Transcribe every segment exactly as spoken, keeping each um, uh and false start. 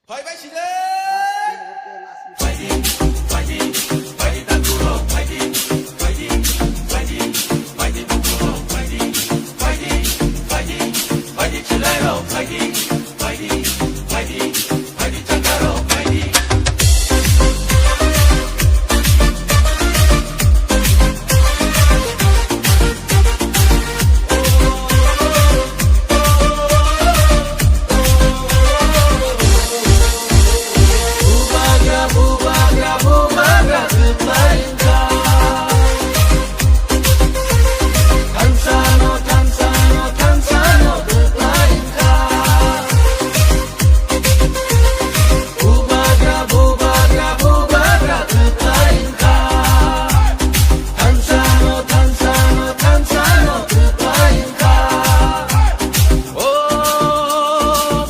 Phaibai sile. O,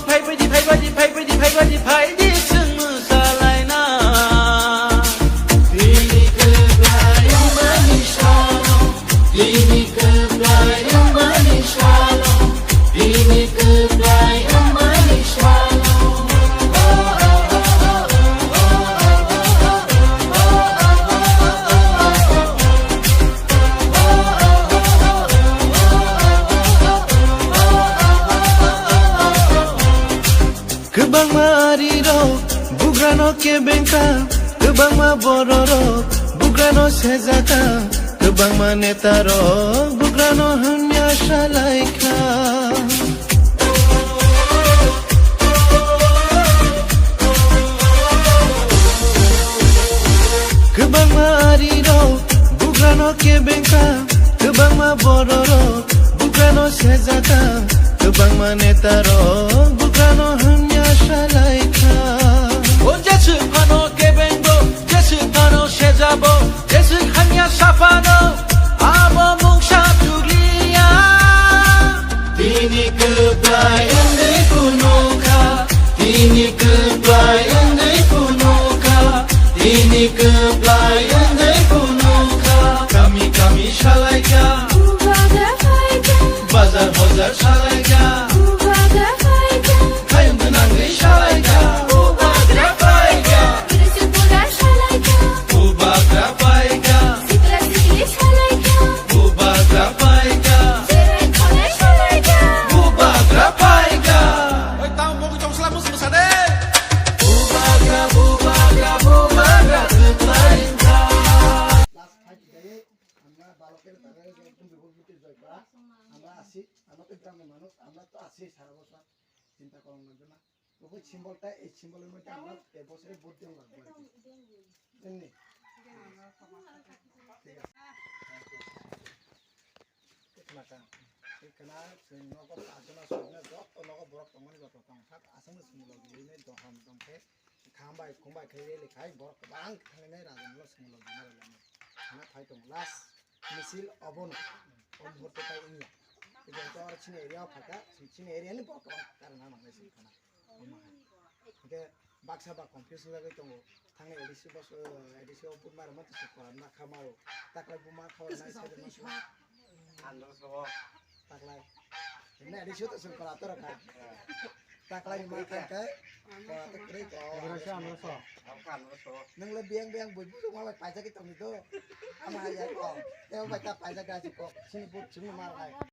phaibaidi, phaibaidi, phaibaidi, phaibaidi, phaidi chwng mwsalaina. Bini kwplai wngmani salo, bini kwplai wngmani salo, bini kwplai wngmani salo. Kwbangma arirok bugrano kebengkha, kwbangma bororok bugrano sejaka, kwbangma netarok bugrano hamya salaikha. Kwbangma arirok bugrano kebengkha, kwbangma bororok bugrano sejaka, kwbangma netarok bugrano hamya salaikha. O jeswk phano kebengbo, jeswk phano sejabo, jeswk hamya saphano, abo mungsa chugliya. Bini kwplai wngwi phunukha, bini kwplai wngwi phunukha, bini kwplai wngwi phunukha. Kami kami salaikha, Bubagra phaikha, bazar bazar salaikha, Bubagra phaikha, hayung gwnangwi salaikha, Bubagra phaikha. Tirsu pura salaikha, Bubagra phaikha. Sikla sikli salaikha, Bubagra phaikha. Jirai khonai salaikha, Bubagra phaikha. Oi, tamo mugwi tong sla mus musa de. Bubagra, bubagra, bubagra kwplai wngkha. Last fight today, আমরা বালকের তাদের একদম বিপরীতে জয় করা। আমরা আছি, আমরা তো গ্রামের মানুষ, আমরা তো আছি সারা বছর। চিন্তা করার লাগবে না। ওই সিম্বলটা, এই সিম্বলের মধ্যে আমরা এবছরে ভোট দেওয়া লাগবে আর কি। এমনি। ঠিক আছে। Khna kha. Khna chwng nogo pachjona soina joto nogo borok tongmani joto tong. Sak aswkno swngmung logi hwnwi dohom tongkhe. Khambai khumbai khe rally khai borok kwbang thanglainai raja no swngmung logi narwknai. Khna phai tongo last misil obono. O muhurte tai wngya. Ibo to aro chini area o phaikha, chini area ni borok kwbang karna nangnai chwng khna. Omo hai. Hwnkhe baksa ba confuse wngwi tongo. Thangni A D C bos, eh, A D C o buma rwma tisi koran ma kha maro. Taklai buma kha nai sai ma kha. Andro sobo. Taklai. Hwnwi A D C o to swng koran to rwkha. Taklai ma kha khe koran to kwrwi ko. Andro so, andro so. Ang kha andro so. Nwng le biyang biyang bui bujung ma bai paisa ki tongni do. Ama ya ko. Teo bai ta paisa ga si ko. Sini but sini mar nai.